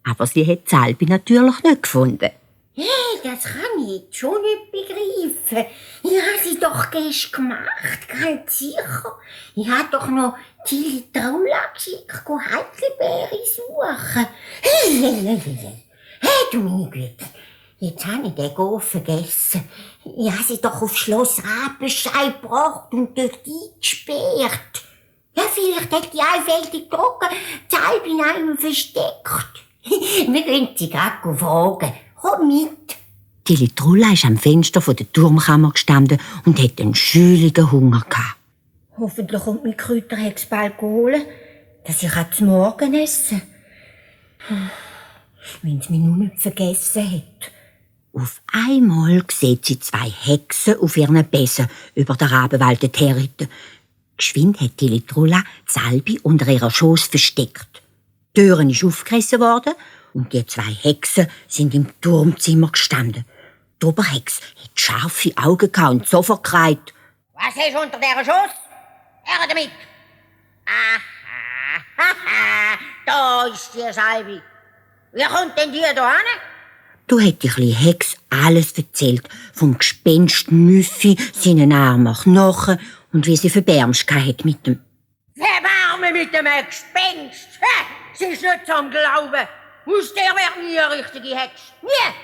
Aber sie hat Salbi natürlich nicht gefunden. Hey, das kann ich jetzt schon nicht begreifen. Ich habe sie doch gestern gemacht, ganz sicher. Ich habe doch noch Tilly Traula geschickt, Heidlibeere suchen. Hey, du meine Güte, jetzt habe ich den Go vergessen. Ich habe sie doch auf Schloss Rabenstein gebracht und dort eingesperrt. Ja, vielleicht hat die einfältig getrogen, die Salbe in einem versteckt. Wir können sie gerade fragen. Komm mit. Tilly Trulla ist am Fenster der Turmkammer gestanden und hatte einen schüligen Hunger gehabt. Hoffentlich kommt mein Kräuterhex bald holen, dass ich zum Morgen essen kann. Wenn es mich nur nicht vergessen hat. Auf einmal sieht sie 2 Hexen auf ihren Besen über den Rabenwald herreiten. Geschwind hat Tilly Trulla die Salbe unter ihrer Schoss versteckt. Die Türen ist aufgerissen worden und die 2 Hexen sind im Turmzimmer gestanden. Die Oberhex hat scharfe Augen gehabt und sofort gekreit: Was hast du unter dieser Schoss? Her damit! Aha, da ist die Salbe. Wie kommt denn die da hin? Da hat die kleine Hex alles erzählt, vom Gespenst Müffi, seinen armen Knochen und wie sie Verbärmst hat mit dem. Verbärmen mit dem Gespenst? Sie ist nicht zum Glauben. Aus der wäre nie eine richtige Hex. Nie!